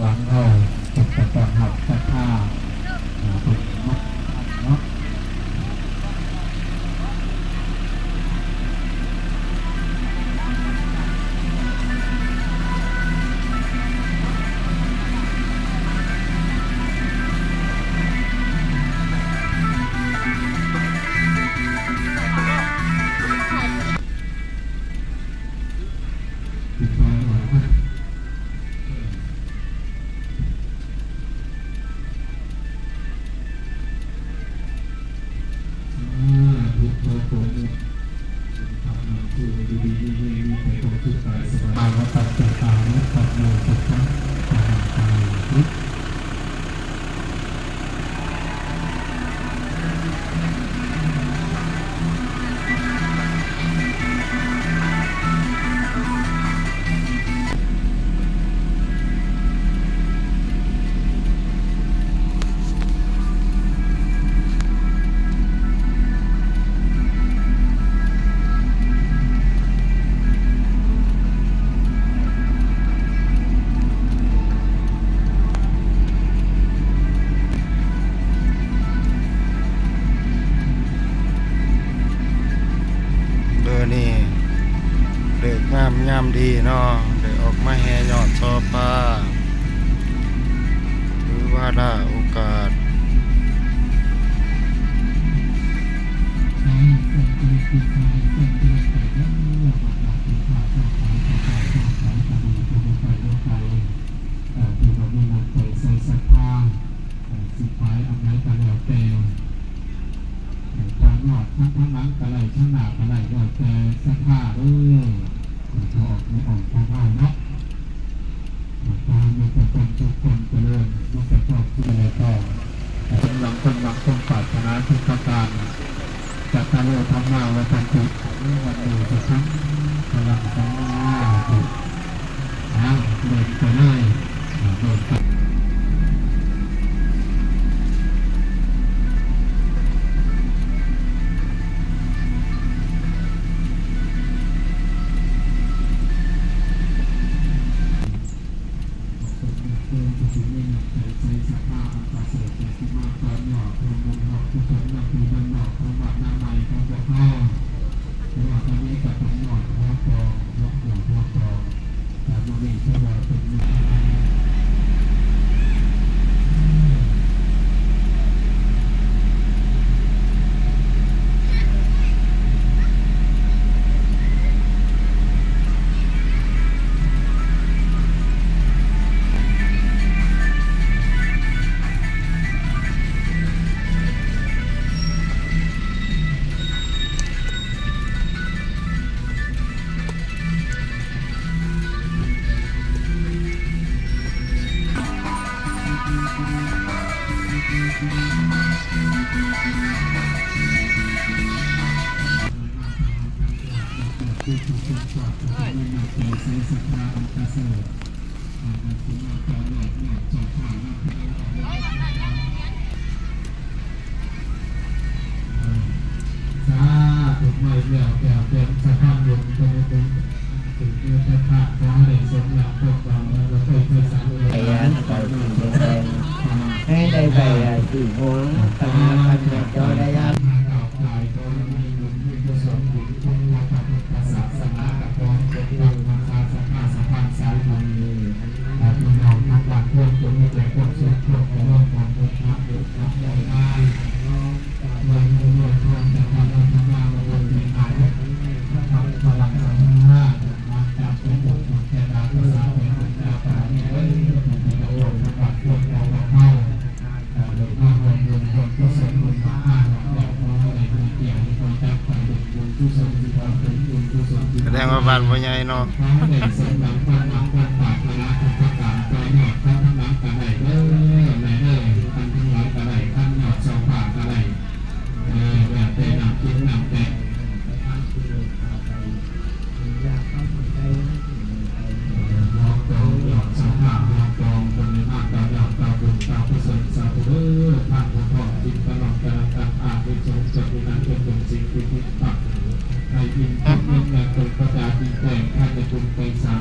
ຫຼັງເຮົາເປັນການຕ້ອນຮັບສັດທາ ເປັນເນາະ. ມື້ນີ້ເລີກງາມຍາມດີເນາະ ໄດ້ອອກມາແຫ່ຍອດຊໍພາ ຖືວ່າລາໂອກາດ ເອີ ທີ່ບໍ່ມີນ້ຳໃຈໃສ່ສັດທາ ເອີ ຊິຂາຍອັນໃດກໍແລ້ວແຕ່ ເອີ ທາງຍອດ ທາງ ທາງຫຼັງກໍໄດ້ ທາງໜ້າກໍໄດ້ ແລ້ວແຕ່ສັດທາເດີ ເອີ ເຂົ້າອອກ ເຂົ້າອອກຂອງເຮົາເນາະ. ຂໍໃຫ້ມີແຕ່ຄວາມສຸກຄວາມຈະເລີນ ມີແຕ່ຄວາມສຸກ ແລະກໍ ສົມຫວັງ ສົມຫວັງ ສົມປາດຖະໜາທຸກປະການ. ຈັດຕະໂລທຳມາ ວະທັນຕິ ອາຍຸ ວັນໂນ ສຸຂັງ ພະລັງ ສາທຸ. ເອົາ ເດີນໄປເລີຍ ເດີນໄປ. ເປັນຍາດໂຍມຜູ້ທີ່ມີນ້ຳໃຈໃສສັດທາອັນປະເສີດ ແຕ່ທີ່ມາຕອນຍອດ ເພື່ອບຸນຮອດກຸສົນນຳພີ່ນຳນ້ອງຂອງບ້ານນາໃໝ່ຂອງພວກເຮົາ ແຕ່ວ່າຕອນນີ້ກໍເປັນຍອດຫົວກອງ ຫົວກອງ ຫົວກອງ ແຕ່ມື້ນີ້ຖືວ່າເປັນມື້ ສາທຸ ມາອີກແລ້ວ ແກ້ວແກ່ນສະພານບຸນ ເປັນບຸນ ເປັນບຸນ ເປັນທາດ ຂໍໃຫ້ໄດ້ສົມດັ່ງຄວາມຫວັງ ແລ້ວກໍໄປໄພສານ ໃຫ້ໄດ້ໃບອາຍຸ ໃຫ້ໄດ້ໃບອາຍຸ ຫົວຕາ ຄັນຈະເຈົ້າໄດ້ ຂ້າພະເຈົ້າທັງຫຼາຍ ຂໍໃຫ້ມີບຸນ ມີກຸສົນບຸນຄຸນ ໃນພະພຸດທະສາສະໜາ ກໍຂໍໃຫ້ປົກປັກຮັກສາສັດທາ ສະພານສາຍບຸນ ແລະ ພີ່ນ້ອງທັງບ້ານ ຈົ່ງມີແຕ່ຄວາມສຸກ ຄວາມຈະເລີນ ຄວາມເກີດມາເກີດກັບໄດ້ມາ ເງິນເດືອນທອງຈະພັດທະນາ ບໍ່ມີອາຍຸ ພະລັງສຳພັນ ຈະເປັນບຸນຄຸນແກ່ດາວພາສາ ເປັນບຸນແກ່ບາລະມີ ເອີ ເປັນບຸນແກ່ດາວພາສາ ເປັນບຸນແກ່ເຮົາ ເອີ ໄດ້ມາຮ່ວມບຸນຮ່ວມກຸສົນ ບຸນມາ ມາຮອດແລ້ວ ຂໍໃຫ້ໄດ້ມີກຽດມີສັກໄດ້ເປັນບຸນກຸສົນ ທີ່ວ່າເປັນບຸນກຸສົນທີ່ ສະແດງວ່າບ້ານບໍ່ໃຫຍ່ເນາະ ຂໍໃຫ້ໄດ້ສົມດັ່ງຄວາມຫວັງຄວາມປາດຖະໜາທຸກປະການ ຕໍ່ຍອດທັງທາງຫຼັງກໍໄດ້ເດີ ແມ່ເດີ ທັງທາງຫຼັງກໍໄດ້ ທັງຍອດເສົາຟ້າກໍໄດ້ ເອີ ແລ້ວແຕ່ນ້ຳຈິດນ້ຳໃຈ ເອີ ຫົວກອງຍອດສັດທາ ຫົວກອງເພິ່ນໄດ້ມາຕາຍອດຕາບຸນຕາກຸສົນ ສາທຸເດີ ທ່ານຜູ້ພ້ອມຈິດກະນ້ອມກະນັງກັນ ອານິສົງຈະມີນັ້ນ ເປັນບຸນສິ່ງທີ່ຕິດປັກ ໃຫ້ອີງເຖິງເງິນແລະຕົນປະຈາຈິງແຈ້ງ ທ່ານໄດ້ບຸນໄປສາມ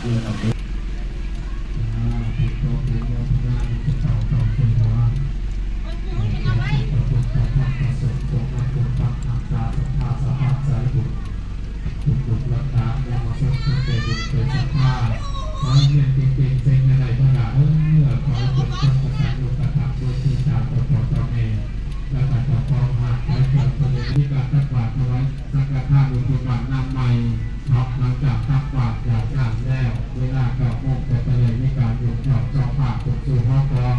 ເອີນເອົາເດີ ອາ ເປັນຕົວເປັນໂມທະນາ ມີແຕ່ເຂົ້າເຂົ້າໃສ່ຫົວ ໃຫ້ແກ່ພະພຸດທະທຳພະສົງ ຈົ່ງມາປົກປັກຮັກສາສັດທາສະພາບສາຍບຸນ ທຸກໆລັດຖະ ຍາມມາສົມທົບແກ່ບຸນແກ່ສັດທາ ຂໍໃຫ້ຮຽນເກັ່ງໆ ເສັງໃຫ້ໄດ້ເດີຫຼ້າເອີຍ ຂໍໃຫ້ເປັນຄົນກະຕັນຍູກະຕະ ໂດຍທີ່ຕາມຕໍ່ພໍ່ຕໍ່ແມ່ ແລະກະເຈົ້າຂອງຮ້ານຂາຍເຄື່ອງເພິ່ນໄດ້ມີການຕັກບາດຖວາຍ ສັງຄະທານຢູ່ທີ່ບ້ານນາໃໝ່ເນາະ. ຫຼັງຈາກຕັກບາດຢາກນ້ຳແລ້ວ ເວລາເກົ້າໂມງກໍຈະໄດ້ມີການຍົກເຈົ້າຊອງພະຂຶ້ນສູ່ຫໍກອງ.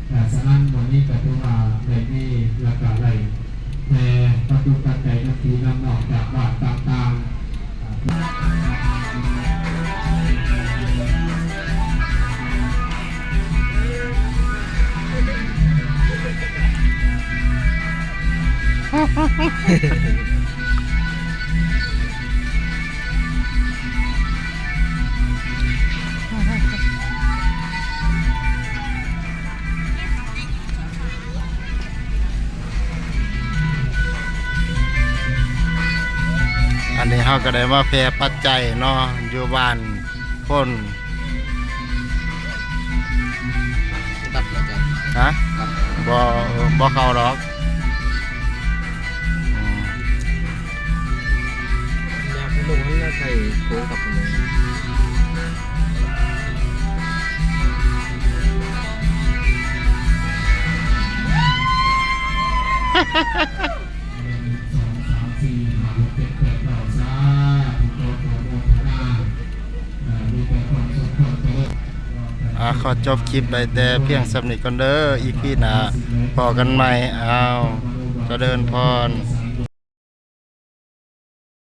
ແຕ່ສະນັ້ນ ມື້ນີ້ກໍຖືວ່າໄດ້ມີ ແລະກະໄດ້ແຜ່ປັດຈຸປັດໄຈນຳພີ່ນຳນ້ອງຈາກບ້ານຕ່າງໆ. ອັນນີ້ເຮົາກໍໄດ້ມາແຜ່ປັດໄຈເນາະ ຢູ່ບ້ານໂພນ ຕັດແລ້ວຈ້ະ ຮະ? ຕັດ ບໍ່ ບໍ່ເຂົ້າດອກ ອືມ ຢາກລົງຫັ້ນນະ ໃສ່ໂຄງກັບອັນນີ້ ອາ ຂໍຈົບຄລິບໄວ້ແຕ່ພຽງສ່ຳນີ້ກ່ອນເດີ ອີພີໜ້າພໍ້ກັນໃໝ່ ອ້າວ ຈະເລີນພອນ.